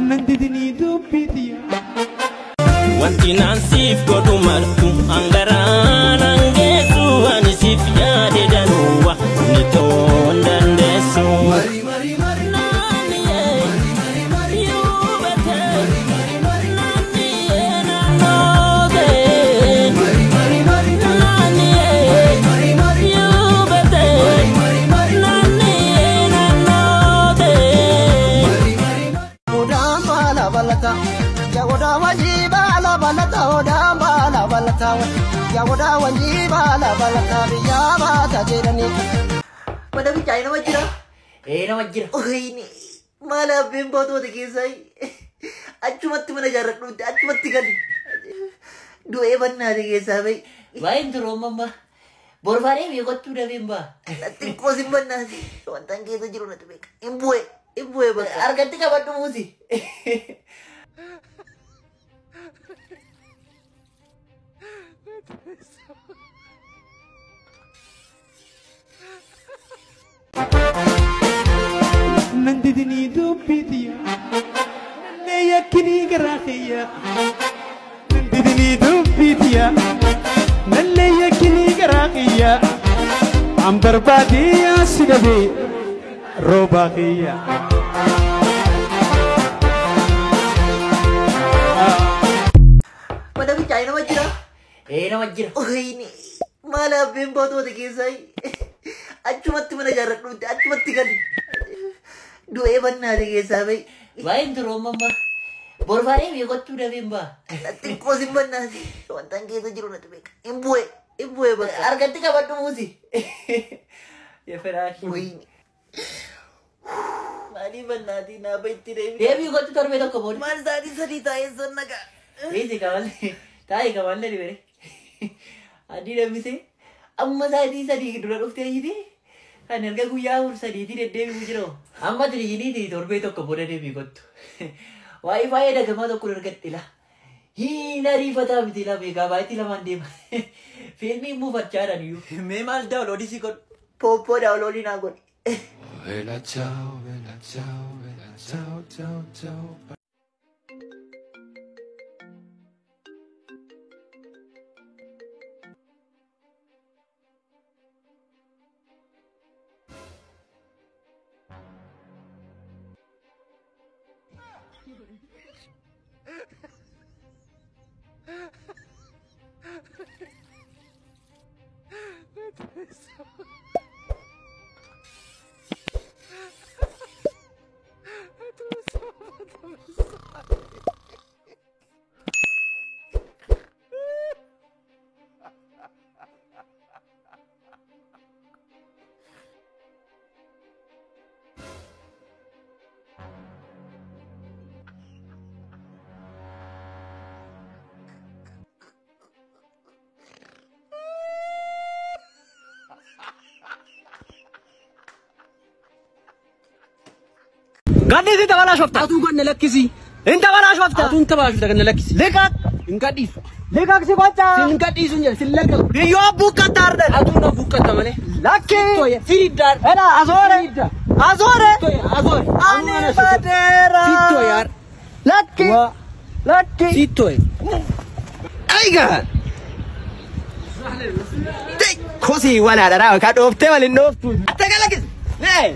Nandidini dubbitiya. Wanti naan siif godhu martu hangaraan hangeessu ani siif yaade danuuwa ni ta'uu dandeessu. Mana fincaanii nama jira. Ee nama jira. Oyini maal abbeen baatota keessaa achumatti mana ijaarradhuutti achumatti gali. Du'ee bannaate keessaa bahi. Baay'een turoo mamma. Borbaadee beekottuu dafeen ba'a. Xiqqoos hin bannaate. Wanta keessa jiru natti beeka. Hin bu'e. Hin bu'e bakka. Harkatti qabadhu muuzi. Nandidini dubbitiya. Nallee yakkinii garaa kiyya. Nandidini dubbitiya. Nallee yakkinii garaa kiyya. An barbaadee si dhabee roobaa kiyya. Mana fincaanii nama jira. Ee nama jira. Oyini maal abbeen baatota keessaa achumatti mana ijaarradhuutti achumatti gali. Du'ee bannaate keessaa bahi. Baay'een turoo mamma. Borbaadee beekottuu dafeen ba'a. Xiqqoos hin bannaate. Wanta keessa jiru natti beeka. Hin bu'e. Hin bu'e bakka. Harkatti qabadhu muuzi. Yeferaashi. Oyini. Maalii bannaatii naa bahitti deebi. Deebii kottu torbee tokko booda. Maal sa'aatii sadii taa'ee sanna ga'a. Eessi kamallee taa'ee kamallee dhibee. Adii dambisee amma sa'aatii sadii dura dhuftee jiti. Kan erga guyyaa afur sadiitii deddeebi'u jiru. Amma tiriiniitii torbee tokko booda deebii kottu. Waa'ee faaya dagamaa tokko argadhe la. Hin ariifataa miti la meegaabaayitii lamaan deema. Fiilmiin muufachaadhaan iyyuu. Mee maal daawuloodii si godhu? Pooppoo daawuloodii naa godhi. Bella ciao, bella ciao, bella ciao, ciao, ciao. Gadhiisi taphalaa shofta. Atuu ganna lakkisi. Hin taphalaa shofta. Atuu hin taphalaa shofta ganna lakkisi. Liqaq. Hin gadhiisu. Liqaq si gocha. Sin gadhiisu hin jedhe sin laqqabu. Biyyoo buqqatta ardan. Atuu na buqqatta malee. Lakki. Firiddaar. Ela azoore. Azoore. Azoore. Ani badeera. Sittoyaar. Lakki. Lakki. Sittoye. Aiga. Kosii walaadha ka dhooftee waliin dhooftu. Atta galakkisi. Nee.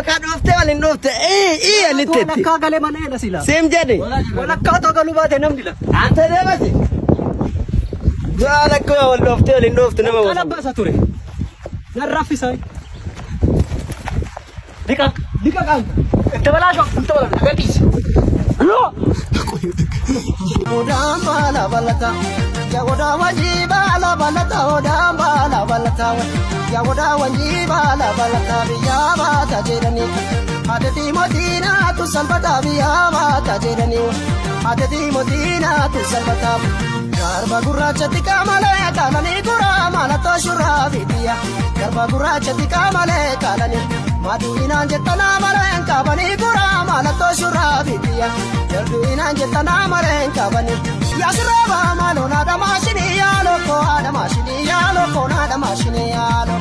Ka dhooftee waliin dhoofte. Ii alitteetti. Walakkaa galee malee na sila. Seem jedhe. Walakkaa otoo galuu baate namni la. Anta deemasi. Jaalakkuma wal dhooftee waliin dhooftu nama Kana wal. baasa ture. Nan raffisa. Liqaq. Liqaq anta. Itti balaa shofta. Itti balaa gadhiisi. Odaan baala balata. Yaa odaa wajjii baala balata. Odaan baala balata. Yaa odaa wajjii baala balata. Biyyaa baata jedhanii. Haadha mootiinaatu salphata biyyaa baata jedhanii. Haadha mootiinaatu salphata. Garba gurraacha xiqqaa malee kaalanii guraa mallattoo shurraa bitiya. Garba gurraacha xiqqaa malee kaalanii. Maduinaan jettanaa malee qabanii guraa mallattoo shurraa bitiya. Jarduinaan jettanaa malee qabanii. Yaasirraa maaloo naadha maashinii yaaloo koo haadha maashinii yaaloo koo naadha maashinii yaaloo.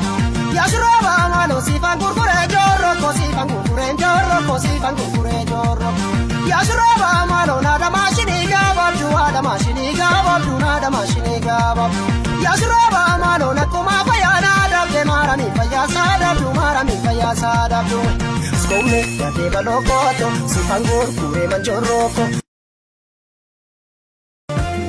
Yaa shurraaba maaloo siifan gurguree joorroo koo siifan gurguree joorroo koo siifan gurguree joorroo. Yaa shurraaba maaloo naada maashinii gabaabduu haadha maashinii gabaabduu naada maashinii gabaabduu. Yaa shurraaba maaloo nakkuma fayyaa naadabdee maaramii fayyaa saadabduu maaramii fayyaa saadabduu. Skoome yaadee baloo kooto siifan gurguree manjoorroo koo.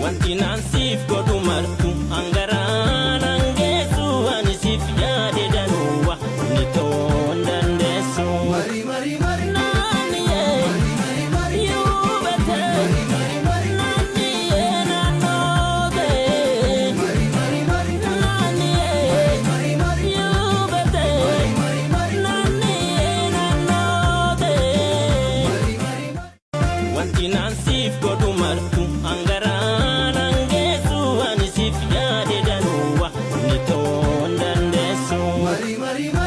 Wanti naan siif godhu martu hangaraan hangeessu ani siif yaade danuuwa ni ta'uu hin dandeessu. Wanti naan siif godhu martu hangaraan hangeessu ani siif yaade danuuwa ni ta'uu hin dandeessu.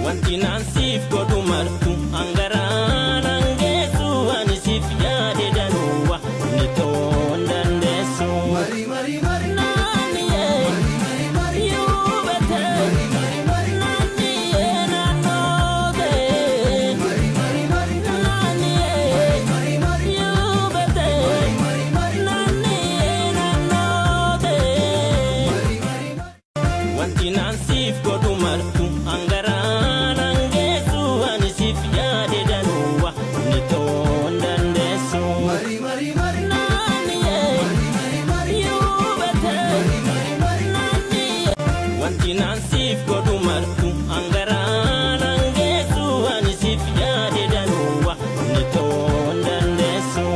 Wanti naan siif godhu martu hangaraan hangeessu ani siif yaade danuuwa ni ta'uu hin dandeessu. Wanti naan siif godhu martu hangaraan hangeessu ani siif yaade danuuwa ni ta'uu hin dandeessu. Wanti naan siif godhu martu hangaraan hangeessu ani siif yaade danuuwa ni ta'uu hin dandeessu.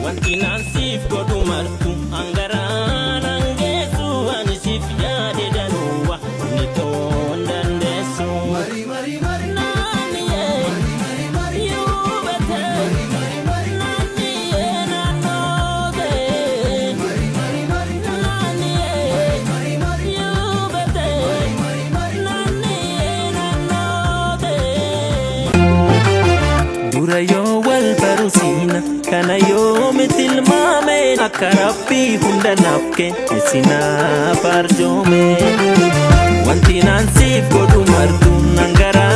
Wanti naan siif godhu martu hangaraan hangeessu ani siif yaade danuuwa ni ta'uu hin dandeessu. Dura yoo wal barusiina kana yoomitti ilmaame akka rabbii hunda naaf kenne sinaaf arjoome. Wanti naan siif godhu martu nan garaa.